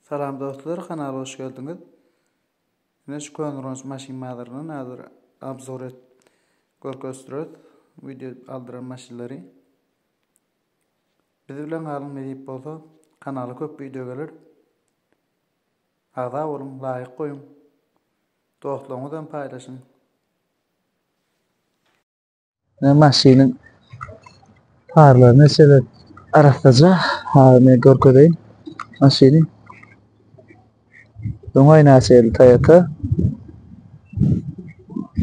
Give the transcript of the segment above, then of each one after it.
Salam dostlar kanala hoş geldiňiz. Ine şu Köneürgenç maşyn bazaryndan hazır obzor et görkezdiris. Video aldyran maşynlary. Biz bilen galyň nesip bolsa kanala köp video geler. Agza boluň, laýk goýuň. Dostlaryňyz bilen paýlaşyň. Ne maşynyň parlaryny şeýle arassaja ha men görkezeýin maşyny. Öň aýna şeýle Toyota.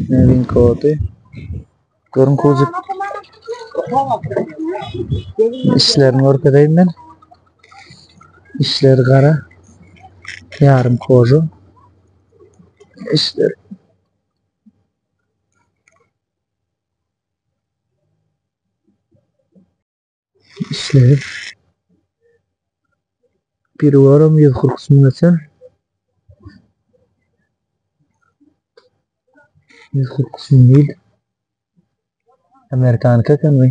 Ne win kody. Görüň kuzup. İşlerini görkezeýin men. İşleri gara. Ýarym koža. İşleri Işleri. Biri varam 140 müň geçen. 140 müň mil. Amerikanka eken bu.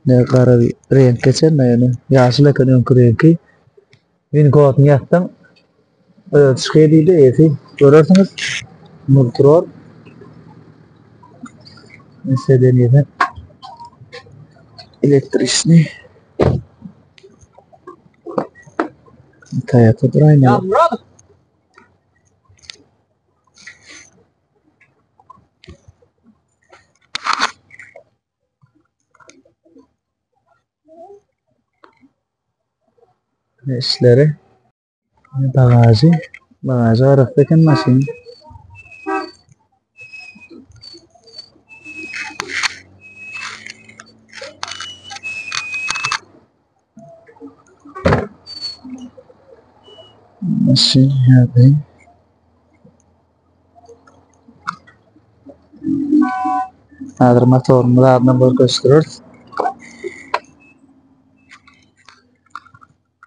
Ne gara bir renk geçen de ýöne. Ýaşyl eken öňki reňki. Men kodyny ýazsaň özi çykyr diýdi eýesi. Görersiňiz. Multirol. Meselenizi elektriçni. Toyota duraýmaly. İşleri. Bagajy. Bagajy arassa eken maşyn. Maşyn ýagdaýy. Häzir motoryny zadyna görkezdireris.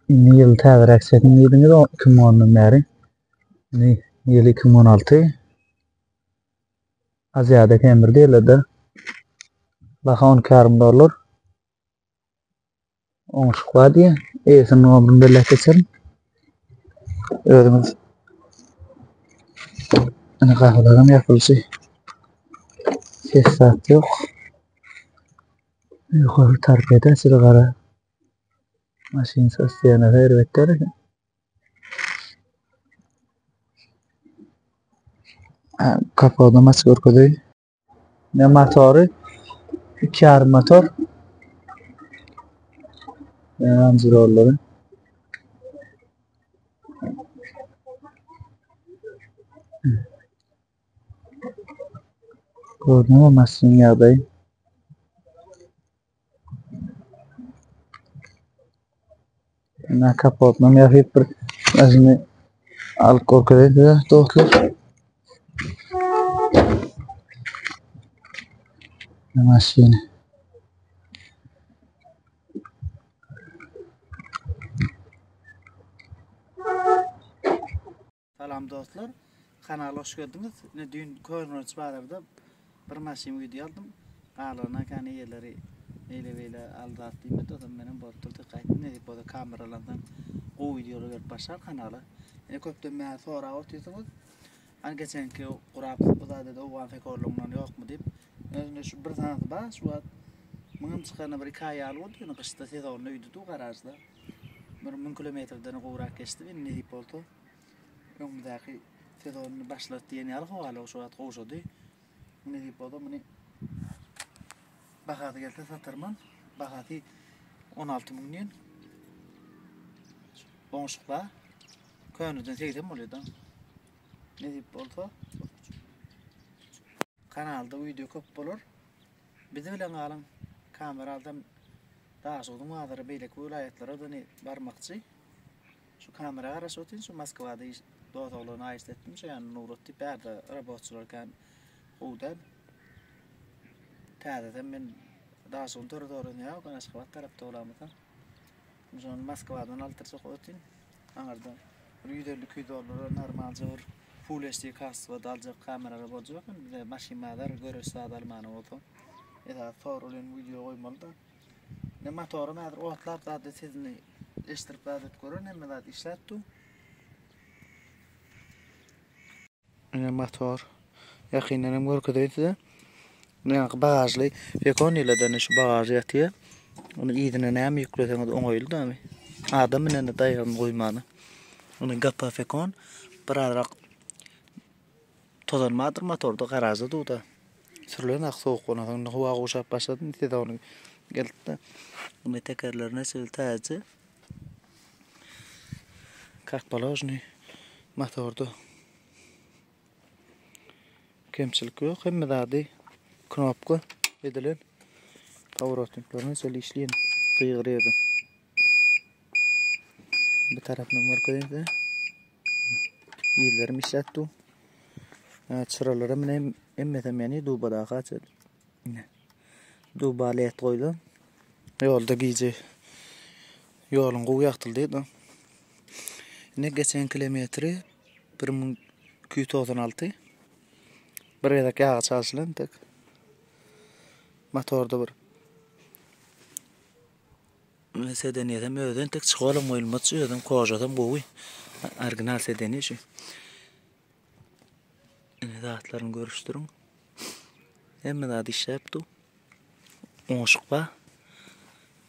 Indi ýyl täzeräk çekiň diýdiňiz, 2010-dan bäri. Indi ýyl 2016. Aziýada kemir diýildi. Baha 12,5 dollar. Oňuşyk bar diýýär. Eýesiniň nomerini belläp geçerin. Özüňiz Ine gapylaram ýapylyşy. Ses zat ýok. Ýokary torpeda şeýle gara. Maşyn sostoýanasy erbet däl eken. Kapodam açyp görkezeýin. Ne motory? 2,5 motor. Ranjirollary. Gördüňmi maşynyň ýagdaýy? Na kapotynam ýapyp bir özüni alyp görkezeýin size dostlar. Maşyny. Salam dostlar. Kanala hoş geldiňiz. Ine düýn Köneürgenç bazarda bir maşyn wideo aldym. Galanyna kän eýeleri eýle beýle al zat diýmedi. Ozal menem bolup durdy. Gaýtdym nesip bolsa kameralardan gowy wideolar gelip başlar kanala. Ine köpden bäri sorap otyrsyňyz. Hani geçenki gurap bu zat owgan fekorlygyndan ýokmy diýip. Özünde şu bir sanasy bar şu wagt. Muňam çykaryna bir iki aý ýaly boldy. Ýöne gyşda sezonda öýde dur garažda. Bir 1000 kilometrden gowrak geçdi. Indi nesip bolsa Öňümizdäki sezonyny başlar diýen ýaly howalar şu wagt gowşady. Nesip bolsa muny bahasy gelse satarman. Bahasy 16 müň diýen. Oňşuk bar. Köneden 80 bolýar da. Nesip bolsa kanalda video köp bolar. Bizi bilen galyň. Kamera alsam Daşogzuň bazary beýleki welaýatlara da barmakçy. Şu kamera garaşyp otyryn şu Moskwada iş dos oglany aýyşt etdim şu ýanyna ugrat diýip bärde robotçylar kän gowy däl. Täzeden men Daşoguz territoriýasynda ýok men Aşgabat tarapda bolamysa. Şony Moskwadan aldyrjak otyryn. Aňyrda bir 150-200 dollara normalja bir Full HD kastyada aljak kameralar boljak eken bize maşyn bazar görüş zat almana bolsa. Esasy sorulýan wideo goýmaly-da. Ne motorym häzir otlap zady sesini. Eşdirip zat edip gören hemme zat işläp dur. Ine motor. Ýakyndan hem görkezeýin size. Ýaňky bagažly Fekon ile-de şu bagaž ýatyr. Ony yzyna näme ýükleseňiz oňaýly damy. Adam bilen-de daýagyny goýmana. Ony gapa Fekon birazrak tozan bardyr motorda garažda dur-da. Sürlen ak sowuk bolansoň indi howa gowşap başlady indi sezony geldi-de. Indi tekerlerine çenli täze. Kak položnyý motorda kemçilik ýok. Hemme zady knopka edilen. Paworotniklerine çenli işleýän gygyrýardy. Bu tarapyny görkezeyim size. Ýerlerim işläp dur. Çyralarym bilen hemmesem ýany dubadaky açyl. Ine. Duba led goýlan. Ýolda gije ýoluň gowy ýagtyldy. Ine geçen kilometri 1296. Bir gezek ýagy çalşylan tek. Motorda bir Sedenýesem özi entek çykalam goýulmaz özem kožasam gowy. Original sedenýe şu. Ine zatlaryny görüşdiriň. Hemme zat işläp dur. Oňuşyk bar.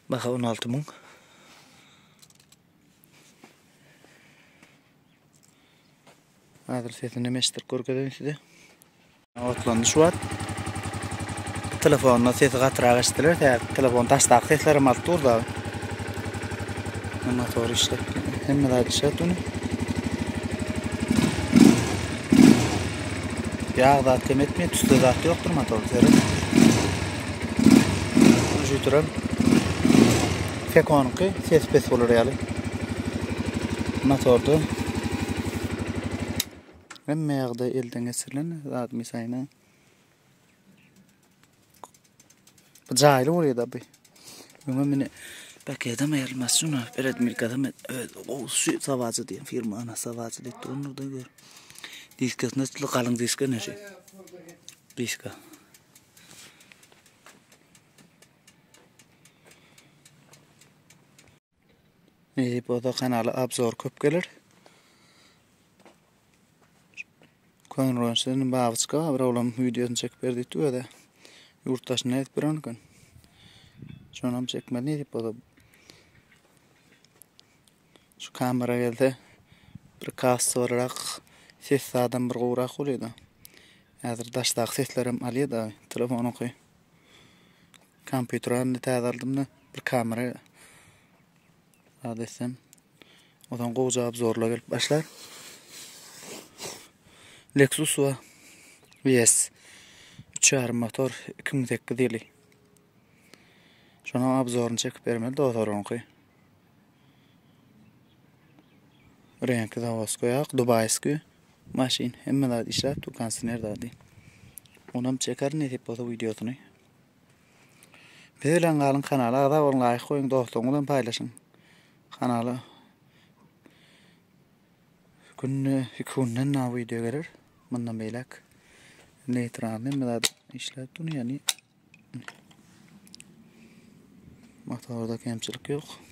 Baha 16 müň. Häzir sesini hem eşitdirip görkezeýin size. Otlandy şu wagt. Telefonda sesi gatyrak eşidiler. Sebäbi telefon daşdaky seslerem alyp dur da. Motor işlep, hemme zat işläp dur. Ýag zat kem etmeýär, tüsse zat ýokdur motorda seret. Şu Fekonky ses pes bolar ýaly. Motorda hemme ýagdaý elden geçirilen zat misaýyna. Bu jaýly bolýar da bu. Öňe meni paketem aýrylmaz şuna. Beret milkasam öz gowusy Savaja diýen firma ana Savaja diýip durandyr da gör. Diskasyna galyň diska ne şu. Diska. Nesip bolsa kanala obzor köp geler. Köneürgençden babyçka bir oglan wideosyny çekip berdi diýdi özi. Ýurt daşynda edip beren eken. Şonam çekmeli nesip bolsa. Şu kamera gelse bir kassa bolarak ses zadam bir gowrak bolýar-da. Häzir daşdaky seslerem alýar-da telefonyňky. Kompýuter indi täze aldym-da bir kamera zat etsem. Ondan gowja obzorlar gelip başlar. Lexus we VS 3.5 motor 2008 ýyly. Şonuň obzoryny çekip bermeli dostlar oňky. Reňki zawodskoý ak, dubaýskiý maşyn. Hemme zat işläp dur, kondisioner zady. Onam çekerin nesip bolsa wideosyny. Biz bilen galyň kanala agza boluň laýk goýuň dostlaryňyz bilen paýlaşyň. Kanala günde iki günden na wideo geler. Mundan beýläk neýtralny hemme zat işläp dur ýani motorda kemçilik ýok.